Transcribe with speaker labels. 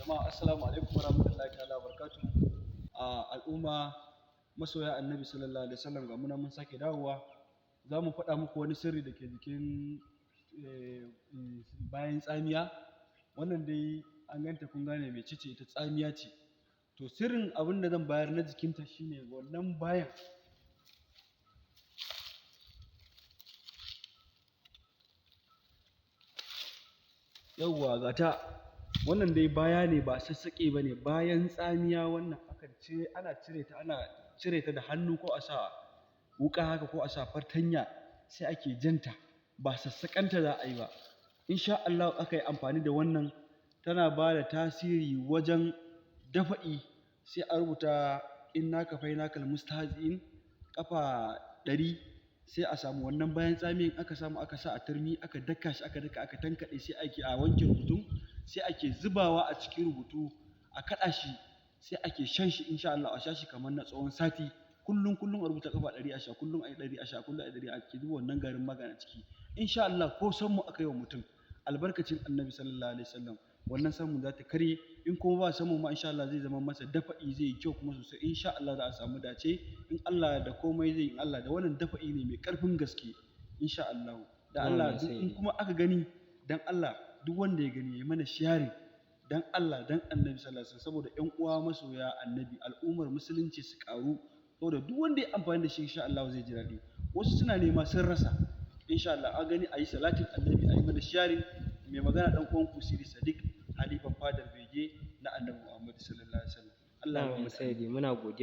Speaker 1: Jama'a, assalamu alaikum warahmatullahi ta'ala wabarakatuh. A al'umma masoya Annabi sallallahu alaihi wasallam, ga muna mun sake dawowa, za mu faɗa muku wani sirri da ke jikin bayan tsamiya. Wannan dai an ganta, kun gane mecece ita, tsamiya ce. To, sirrin abin da zan bayar na jikinta shine wannan bayan. Yawwa, ga ta wannan dai baya ne, ba sassaƙe ba ne, bayan tsamiya. Wannan akan cire, ana cire ta, ana cire ta da hannu ko a sa wuƙa haka ko a sa fartanya, sai ake janta, ba sassaƙanta za a yi ba. Insha Allah aka yi amfani da wannan, tana ba da tasiri wajen dafa'i. Sai a rubuta inna kafainakal mustahzi'in ƙafa 100, sai a samu wannan bayan tsamiyan, aka samu aka sa a turmi, aka daka shi, aka daka, aka tankaɗe, sai ake a wanke rubutun, sai ake zubawa a cikin rubutu, a kaɗa shi, sai ake shan shi. Insha Allah a sha shi kamar na tsawon sati, kullum kullum a rubuta ƙafa 100 a sha, kullum a yi 100 a sha, kullum a yi 100, ake zuba wannan garin magani a ciki. Insha Allah ko sammu aka yi wa mutum, albarkacin Annabi sallallahu alaihi wasallam, wannan sammun za ta karye. In kuma ba sammu ma, insha Allah zai zama masa dafa'i, zai yi kyau kuma sosai. Insha Allah za a samu dace in Allah da komai zai in Allah da wannan dafa'i ne mai ƙarfin gaske, insha Allah. Da Allah duk in kuma aka gani, dan Allah duk wanda ya gani ya mana sharing, dan Allah dan Annabi sallallahu alaihi wasallam, saboda ƴan uwa masoya Annabi, al'ummar musulunci su ƙaru. Saboda duk wanda ya amfani da shi, insha Allah zai ji daɗi. Wasu suna nema sun rasa. Insha Allah a gani a yi salatin Annabi, a yi mana sharing. Mai magana ɗan uwan ku Siri Sadiq, halifan fadar bege na Annabi Muhammad sallallahu alaihi wasallam. Allah ya
Speaker 2: Amin.
Speaker 1: ba mu.
Speaker 2: Sayyidi, muna godiya.